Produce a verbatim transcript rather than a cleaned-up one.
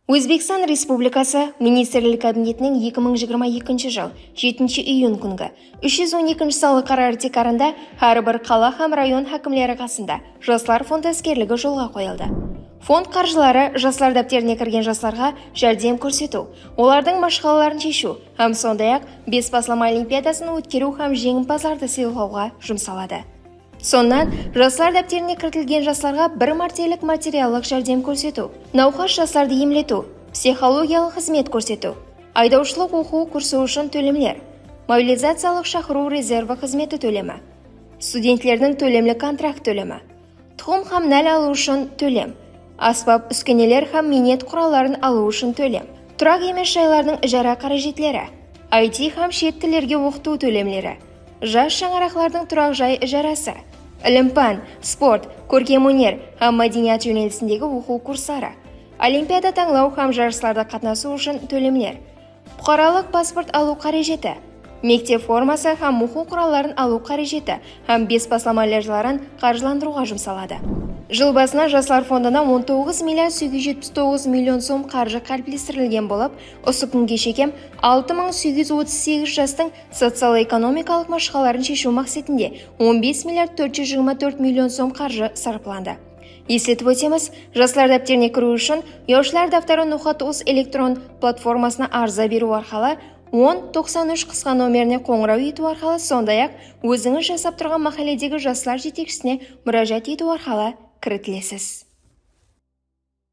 Ózbekstan Respublikası Ministerler Kabinetiniń eki mıń jigirma ekinshi jıl jetinshi iyun kúngi úsh júz on ekinshi sanlı qararı tiykarında hár bir qala hám rayon hákimleri qasında Jaslar fondı iskerligi jolǵa qoyıldı. Fond qarjıları jaslar dápterine kirgen jaslarǵa járdem kórsetiw, olardıń mashqalaların sheshiw hám sonday-aq, Besbaslama olimpiadasın ótkeriw hám jeńimpazlardı sıylıǵıwǵa jumsaladı. Sonnan, jaslar dápterine kiritilgen jaslarǵa bir mártelik materiallıq járdem kórsetiw, nawqas jaslardı emletiw, psixologiyalıq xızmet kórsetiw, aydawshılıq oqıw kursı ushın tólemler, mobilizaciyalıq shaqırıw rezervi xızmeti tólemi, studentlerdiń tólemli kontrakt tólemi, tuqım hám nál alıw ushın tólem, ásbap-úskeneler hám miynet quralların alıw ushın tólem, turaq emes jaylardıń ijara qárejetleri, I T hám shet tillerge oqıtıw tólemleri, jas shańaraqlardıń turaq jay ijarası, ilim-pán, sport, kórkem óner hám mádeniyat jónelisindegi oqıw kursları, olimpiada tańlaw hám jarıslarda qatnasıw ushın tólemler, puqaralıq pasport alıw qárejeti, mektep forması hám oqıw quralların alıw qárejeti hám besbaslama ilajların qarjılandırıwǵa jumsaladı. Jıl basınan Jaslar fondına on toǵız milliard segiz júz jetpis toǵız million som qarjı qáliplestirilgen bolıp, usı kúnge shekem altı mıń segiz júz otız segiz jastıń social-ekonomikalıq mashqalaların sheshiw maqsetinde on bes milliard tórt júz jigirma tórt million som qarjı sarplandı. Esletip ótemiz, jaslar dápterine kiriw ushın yoshlar daftarı nuqat uz elektron platformasına arza beriw arqalı, on toqsan úsh qısqa nomerine qońıraw etiw arqalı, sonday-aq, ózińiz jasap turǵan máhálledegi jaslar jetekshisine múrájat etiw arqalı kiritilesiz.